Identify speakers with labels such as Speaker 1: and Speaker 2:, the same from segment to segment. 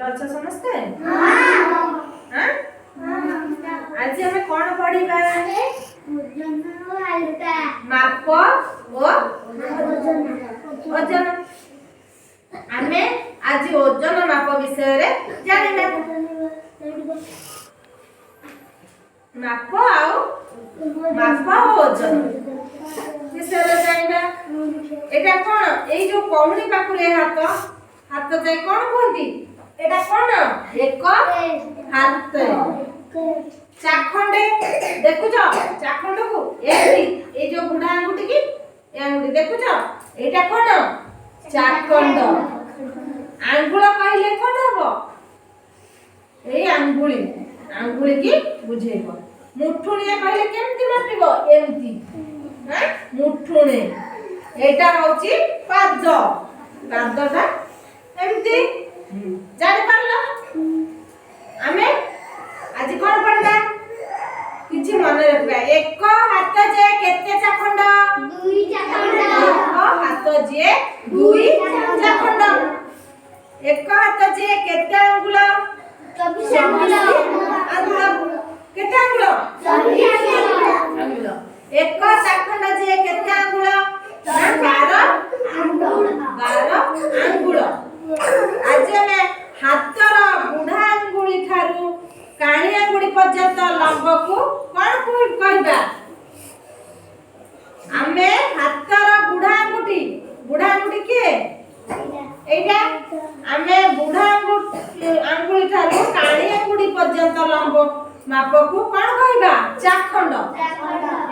Speaker 1: ଅଛ ସମସ୍ତେ? ଆଁ? ଆଜି ଆମେ କଣ ପଢିବା? ମାପ ଓ ଓଜନ। ଆମେ ଆଜି ଓଜନ ମାପ ବିଷୟରେ ଜାଣିବା। ମାପ ଆଉ ମାପ ଓ ଓଜନ ବିଷୟରେ ଜାଣିବା। ଏଇଟା କଣ? ଏଇ ଯୋଉ କହୁଣୀ ପାଖରୁ ଏ ହାତ ହାତ ଯାଇ କଣ କୁହନ୍ତି? ଏଇଟା କଣ? ଏକ ହାତ। ଚାଖଣ୍ଡେ ଦେଖୁଛ? ଚାଖଣ୍ଡକୁ ଏମିତି ଏଇ ଯୋଉ ବୁଢା ଆଙ୍ଗୁଠି କି ଏ ଆଙ୍ଗୁଠି ଦେଖୁଛ, ଏଇଟା କଣ? ଚାଖଣ୍ଡ। ଆଙ୍ଗୁଳ କହିଲେ କଣ ହବ? ଏଇ ଆଙ୍ଗୁଳି, ଆଙ୍ଗୁଳି କି ବୁଝେଇବ। ମୁଠୁଣିଆ କହିଲେ କେମିତି ମାପିବ? ଏମିତି ମୁଠୁଣେ। ଏଇଟା ହଉଛି ପାଦ। ପାଦଟା ଏମିତି। ଜାଣିପାରିଲ? ଆମେ ଆଜି କଣ ପଢିବା? କିଛି ମନେ ରଖିବା। ଏକ ହାତ ଯେ କେତେ ଚାଖଣ୍ଡ? ଏକ ହାତ ଯିଏ 2 ଚାଖଣ୍ଡ। ଏକ ହାତ ଯିଏ କେତେ ଆଙ୍ଗୁଳ? ଆଙ୍ଗୁଳ। କେତେ ଆଙ୍ଗୁଳ? ଆଙ୍ଗୁଳ। ଏକ ଚାଖଣ୍ଡ ଯିଏ କେତେ ଆଙ୍ଗୁଳ? ନା 12, 12 ଆଙ୍ଗୁଳ। ଆଜି ଆମେ ହାତର ବୁଢା ଆଙ୍ଗୁଳି ଠାରୁ କାଣି ଆଙ୍ଗୁଳି ପର୍ଯ୍ୟନ୍ତ ଲମ୍ବକୁ କଣ କହିବା? ଆମେ ହାତର ବୁଢା ଆଙ୍ଗୁଠି, ବୁଢା ଆଙ୍ଗୁଠି କିଏ? ଏଇଟା। ଆମେ ବୁଢା ଆଙ୍ଗୁଳି ଠାରୁ କାଣି ଆଙ୍ଗୁଠି ପର୍ଯ୍ୟନ୍ତ ଲମ୍ବ ମାପକୁ କଣ କହିବା? ଚାଖଣ୍ଡ।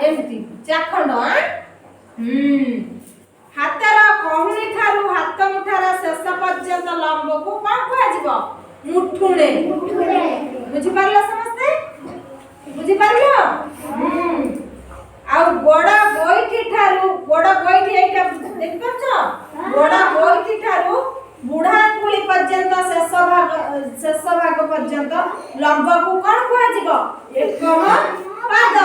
Speaker 1: ଏମିତି ଚାଖଣ୍ଡ। ଆଁ ହାତର କହୁଣୀ ଠାରୁ ହାତ ମୁଠାର ଶେଷ ପର୍ଯ୍ୟନ୍ତ ଲମ୍ବକୁ କଣ କୁହାଯିବ? ମୁଠୁଣେ। ବୁଝିପାରିଲ ସମସ୍ତେ? ବୁଝିପାରିଲ? ଆଉ ଗୋଡ ଗୋଇଠି ଠାରୁ, ଗୋଡ ଗୋଇଠି ଏଇଟା ଦେଖିପାରୁଛ? ଗୋଡ ଗୋଇଠି ଠାରୁ ବୁଢା ଆଙ୍ଗୁଳି ପର୍ଯ୍ୟନ୍ତ ଶେଷ ଭାଗ, ଶେଷ ଭାଗ ପର୍ଯ୍ୟନ୍ତ ଲମ୍ବକୁ କଣ କୁହାଯିବ? ଏକମ ପାଦ।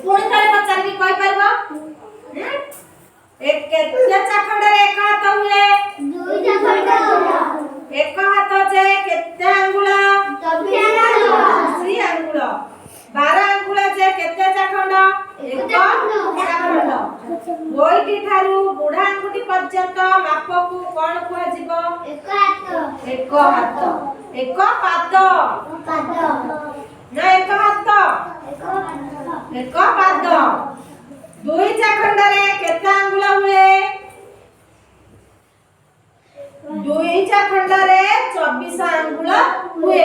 Speaker 1: ପୁଣି ଥରେ ପଚାରିବି, କହିପାରିବ? କେତେ ଚାଖଣ୍ଡରେ ଏକ ହାତ ହୁଏ? ଏକ ହାତ ଯେ କେତେ ଆଙ୍ଗୁଳ? 24 ଆଙ୍ଗୁଳ। 12 ଆଙ୍ଗୁଳ ଯେ କେତେ ଚାଖଣ୍ଡ? ଏକ ଚାଖଣ୍ଡ। ଗୋଇଠି ଠାରୁ ବୁଢା ଆଙ୍ଗୁଠି ପର୍ଯ୍ୟନ୍ତ ମାପକୁ କଣ କୁହାଯିବ? ଏକ ହାତ। ଏକ ପାଦ ନା ଏକ ହାତ? ଏକ ପାଦ। 2 ଚାଖଣ୍ଡରେ କେତେ ଆଙ୍ଗୁଳ ହୁଏ? 2 ଚାଖଣ୍ଡରେ 24 ଆଙ୍ଗୁଳ ହୁଏ।